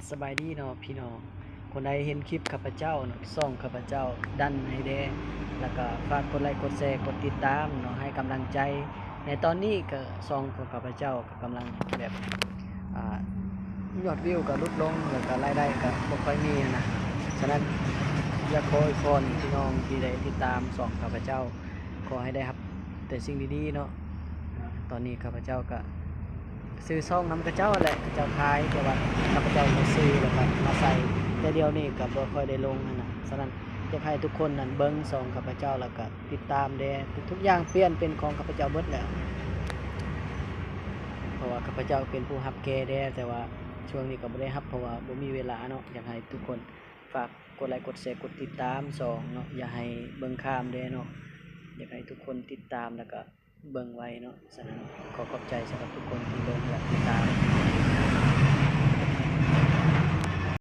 ສະບາຍດີເນາະພີ່ນ້ອງ, ຄົນໃດເຫັນຄລິບຂ້າພະເຈົ້າເນາະ, ຊ່ອງຂ້າພະເຈົ້າ ດັນໃຫ້ແດ່ ແລ້ວກໍຝາກກົດໄລ ກົດແຊ ກົດຕິດຕາມເນາະ ໃຫ້ກຳລັງໃຈ. ໃນຕອນນີ້ກໍຊ່ອງຂອງຂ້າພະເຈົ້າກໍກຳລັງແບບ ອ່າ ຍອດວິວກໍຫຼຸດລົງ ແລ້ວກໍລາຍໄດ້ກໍບໍ່ຄ່ອຍມີນະ. ສະນັ້ນ ຢາກຂໍອວຍພອນພີ່ນ້ອງທີ່ໄດ້ຕິດຕາມຊ່ອງຂ້າພະເຈົ້າ ຂໍໃຫ້ໄດ້ຮັບແຕ່ສິ່ງດີໆເນາະ. ຕອນນີ້ຂ້າພະເຈົ້າກໍຊື້ຊ່ອງນຳເຂົາເຈົ້າແຫຼະ, ເຂົາເຈົ້າຂາຍ ແຕ່ວ່າຂ້າພະເຈົ້າມາຊື້ ແລ້ວກໍມາໃສ່, ແຕ່ດຽວນີ້ກໍບໍ່ຄ່ອຍໄດ້ລົງຫັ້ນນະ. ສະນັ້ນ ຢາກໃຫ້ທຸກຄົນນັ້ນເບິ່ງຊ່ອງຂ້າພະເຈົ້າ ແລ້ວກໍຕິດຕາມແດ່. ທຸກໆຢ່າງປ່ຽນເປັນຂອງຂ້າພະເຈົ້າເບິດແລ້ວ, ເພາະວ່າຂ້າພະເຈົ້າເປັນຜູ້ຮັບແກ່ແດ່, ແຕ່ວ່າຊ່ວງນີ້ກໍບໍ່ໄດ້ຮັບ ເພາະວ່າບໍ່ມີເວລາເນາະ. ຢາກໃຫ້ທຸກຄົນ ຝາກກົດໄລ ກົດແຊ ກົດຕິດຕາມຊ່ອງເນາະ, ຢ່າໃຫ້ເບິ່ງຂ້າມເດ້ເນາະ. ຢາກໃຫ້ທຸກຄົນຕິດຕາມ ແລ້ວກໍເບິ່ງໄວ້ເນາະ. ສະນັ້ນ ຂໍຂອບໃຈສຳລັບທຸກຄົນທີ່ເບິ່ງ ແລະ ຕິດຕາມ.